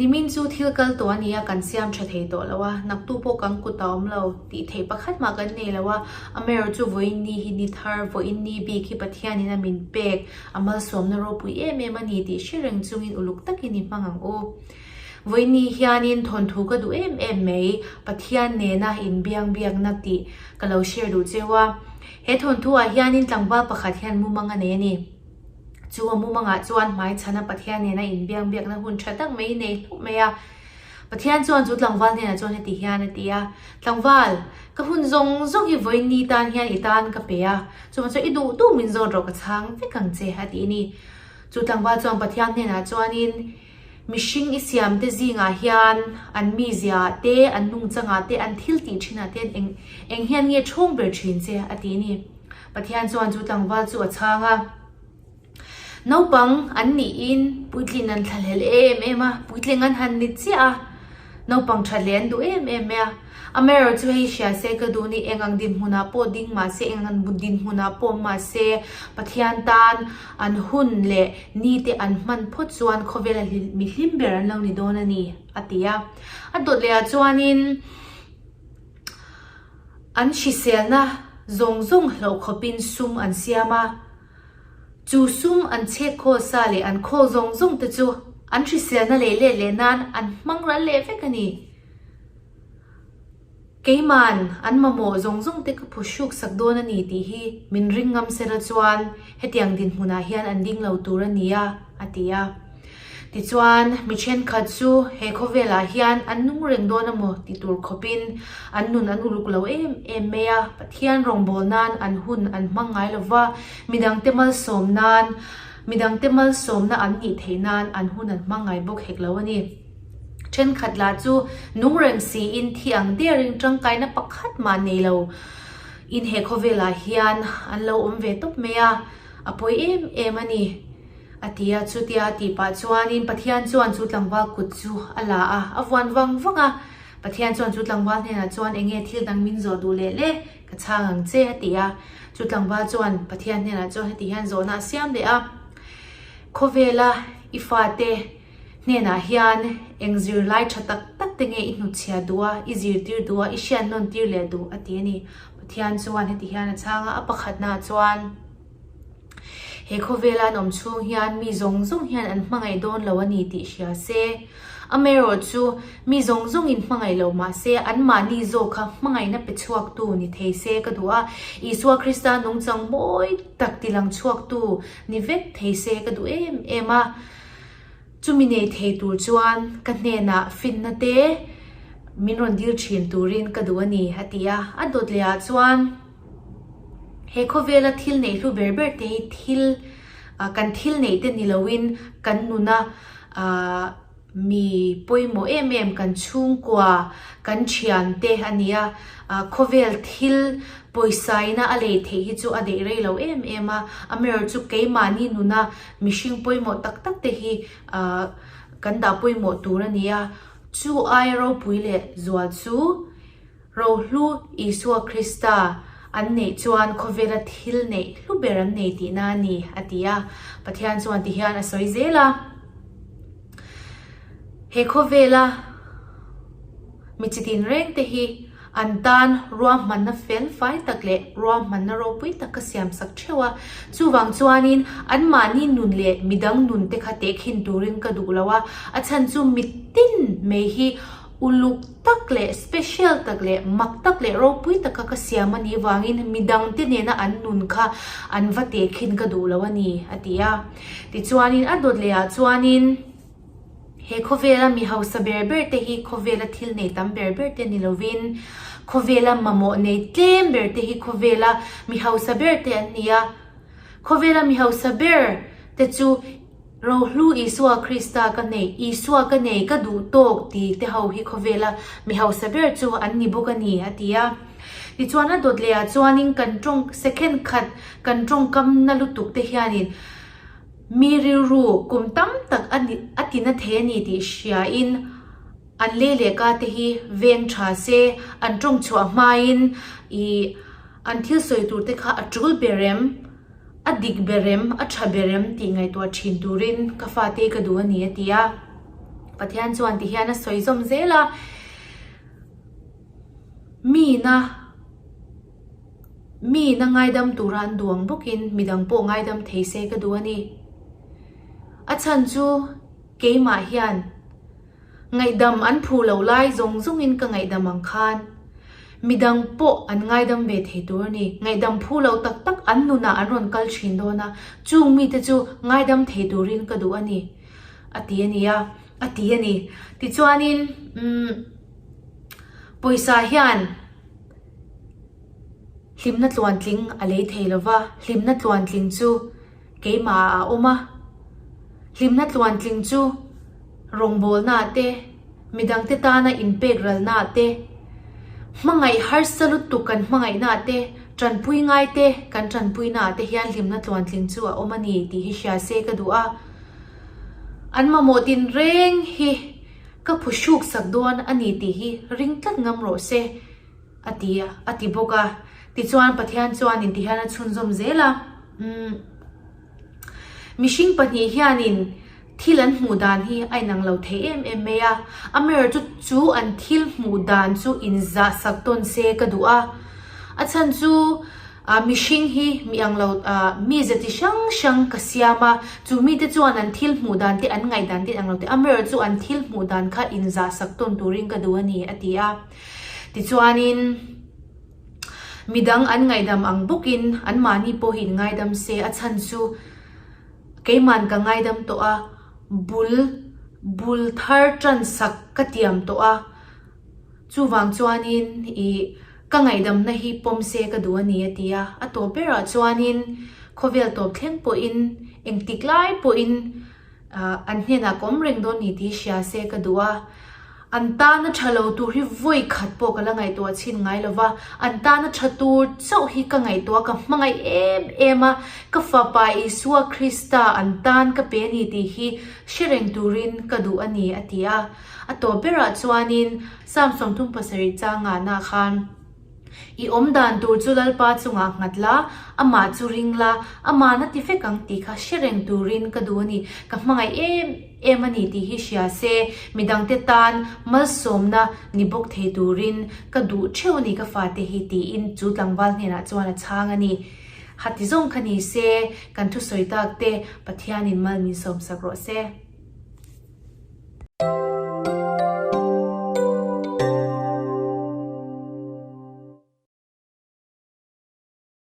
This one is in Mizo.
Nimin chu thil kal tawh a ni a, kan siam tha thei tawh lo a, naktu pawh kan kut a awm lo tih theih pakhat mah kan nei lo a, amaherawhchu vawiin ni hi ni thar, vawiin ni bik hi Pathianin a min pek, a malsawmna ropui em em a ni tih hre reng chungin uluk takin i hmang ang u. Vawiin ni hianin thawnthu ka duh em em mai, Pathian nena inbiang biakna tih ka lo share duh cheu a. He thawnthu ah hianin tlangval pakhat hian mumang a nei a ni. Chu a mumangah chuan hmaichhana Pathian nena inbiang biakna hun tha tak mai nei hlauh mai a. Pathian chuan chu tlangval hnenah chuan heti hian a ti a, Tlangval, ka hun zawng zawng hi vawiin ni tan hian i tan ka pe a, chuvang chuan i duh duh min zawt rawh ka chhang vek ang che a ti a ni. Chu tlangval chuan Pathian hnenah chuanin, Mihring i siam te zingah hian an mizia ah te, an nungchangah te, an thil tih thinah te eng eng hian nge thawng ber thin che a ti a ni. Pathian chuan chu tlangval chu a chhang a. Naupang an niin puitlin an thlahlel em em a, puitling an han ni chiah a, naupang that leh an duh em em mai a. Amaherawhchu chu hei hria se ka duh ni, eng ang dinhmunah pawh ding mah se, eng ang dinhmunah pawh awm mah se, Pathian tan an hun leh ni te an hman phawt chuan khawvela mi hlim ber an lo ni dawn a ni, a ti a. A dawt lehah chuanin an hriselna zawng zawng hlauh khawpin sum an siam a. Chu sum an chhek khawl sa leh an khawl zawng zawng te chu an hriselna leh let leh nan an hmang ral leh vek a ni. Keiman an mamawh zawng zawng te ka phu hruk sak dawn a ni tih hi min ring ngam sela chuan hetiang dinhmunah hian an ding lo tur a ni a, a ti a. Tichuan, mi thenkhat chu he khawvelah hian an nung reng dawn emaw ti tur khawpin an nun an uluk lo em em mai a, Pathian rawngbâwl nan an hun an hmang ngai lo va, midangte malsawm nan, midangte malsawmna an nih theih nan an hun an hmang ngai bawk hek lo a ni. Thenkhat lah chu nung reng siin thi ang derin tangkaina pakhat mah nei lo in he khawvelah hian an lo awm ve tawp mai a, a pawi em em a ni. A ti a, chutia a tih pah chuanin Pathian chuan chu tlangval kut chu a la a, a vuan vang vang a. Pathian chuan chu tlangval hnenah chuan enge thil dang min zawh duh leh le, ka chhang ang che a ti a. Chu tlangval chuan Pathian hnenah chuan heti hian zawhna a siam leh a, Khawvela i fate hnenah hian eng zirlai tha tak tak te nge i hnutchhiah duh a, i zirtir duh a, i hriat nawn tir leh duh a ti a ni. Pathian chuan heti hian a chhang a, a pakhatnaah chuan, He khawvela an awm chhung hian mi zawng zawng hian an hmangaih dawn lo a ni tih hria se. Amaherawh chu mi zawng zawng in hmangaih lo mah se anmahni zawk kha hmangaihna pe chhuaktu ni thei se ka duh a, Isua Krista nungchang mawi tak tilang chhuaktu ni vek thei se ka duh em em a. Chumi nei thei tur chuan ka hnenah finna te min rawn dil thin turin ka duh a ni, a ti a. A dawt leh ah chuan. He khawvela thil neih hlu ber ber te hi thil kan thil neih te ni loin kan nuna mi pawimawh em em kan chhungkua kan thian te a ni a, khawvel thil pawisa ina a lei theih hi chu a daih rei lo em em a, amaherawhchu chu keimahni nuna mihring pawimawh tak tak te hi kan dah pawimawh tur a ni a, chu aia ropui leh zual chu. Rohlu Isua Krista an neih chuan khawvela thil neih hlu ber an nei tihna a ni, a ti a. Pathian chuan ti hian a sawi zel a, He khawvela mi chi tinreng te hi an tan ruahmanna fel fai tak leh ruahmanna ropui tak ka siam sak theuh a. Chuvang chuanin anmahni nun leh midang nun te kha tehkhin turin ka duh lo a, a chhan chu mitin mai hi Uluk tak leh special tak leh mak tak leh ropui taka ka siam a nih vangin midangte nena an nun kha an va tehkhin ka duh lo a ni, a ti a. Tichuanin a dawt lehah chuanin he khawvela mi hausa ber ber te hi khawvela thil nei tam ber ber te ni lovin khawvela mamawh nei tlem ber te hi khawvela mi hausa ber te an ni a. Khawvela mi hausa ber te chu Rohlu Isua Krista ka nei, Isua ka nei, ka duh tawk ti te ho hi khawvela mi hausa ber chu an ni bawk a ni, a ti a. Tichuan a dawt lehah chuanin kan tawng second khat kan tawngkam na lutuk te hianin mi rilru kum tam tak a ni a ti na thei a ni tih hriain an lei leh ka te hi veng tha se, an tawng chhuah hmain ih an thil sawi tur te kha a tul ber em? A dik ber em, a tha ber em tih ngaihtuah thin turin ka fate ka duh a ni a ti a. Pathian chuan ti hian a sawi zawm zel a, Mina Mina ngaidam tura an duh ang bawkin midang pawh ngaidam thei se ka duh a ni. A chhan chu keimah hian ngaihdam an phu loh lai zawng zawngin ka ngaihdam ang khan midang pawh an ngaidam ve thei tur a ni. Ngaihdam phu loh tak tak an nunah an rawn kal thin dawn a, chung mite chu ngaidam thei turin ka duh a ni, a ti a ni a, a ti a ni. Tichuanin umm pawisa hian. Hlimna tluantling a lei thei lo va, hlimna tluantling chu keimah ah a awm a. Hlimna tluantling chu rawngbawlnaah te, midangte tana inpek ralnaah te, hmangaih harsa lutuk kan hmangaihnaah te, tanpui ngai te kan tanpuinaah te hian hlimna tluantling chu a awm a ni tih hi hria se ka duh a. An mamawh tinreng hi ka phuhruk sak dawn a ni tih hi ring tlat ngam rawh se. A ti a, a ti bawk a. Tichuan Pathian chuanin ti hian a chhunzawm zel a, Umm, mihring pahnih hianin thil an hmuh dan hi a inang lo thei em em mai a, amaherawhchu chu an thil hmuh dan chu inzah sak tawn se ka duh a. A chhan chu ah mihring hi mi ang lo ah mi ze chi hrang hrang ka siam a, chu mite chuan an thil hmuh dan te an ngaihdan te inang lo thei, amaherawhchu an thil hmuh dan kha inzah sak tawn turin ka duh a ni, a ti a. Tichuanin, midang an ngaihdam ang bawkin anmahni pawh hi inngaidam se, a chhan chu keiman ka ngaidam tawh a, bul bul thar tan sak ka tiam tawh a, chuvang chuanin ih ka ngaihdamna hi pawm se ka duh a ni a ti a. A tawp berah chuanin khawvel tawp thleng pawhin engtik lai pawhin an hnenah ka awm reng dawn ni tih hria se ka duh a. An tana tha lo tur hi vawi khat pawh ka la ngaihtuah chhin ngai lo va, an tana tha tur chauh hi ka ngaihtuah, ka hmangaih em em a, ka Fapa Isua Krista an tan ka pe a ni tih hi hre reng turin ka duh a ni, a ti a. A tawp berah chuanin Psalm 37 changahna khan, I awm dan tur chu Lalpa chungah nghat la, amah chu ring la, ama'n a ti vek ang tih kha hre reng turin ka duh a ni. Ka hmangaih em em a ni tih hi hria se, midangte tan malsawmna ni bawk thei turin ka duh theuh a ni ka fate hi tiin chu tlangval hnenah chuan a chhang a ni. Hati zawng kha ni se, kan thusawi tak te Pathianin mal min sawmsak rawh se.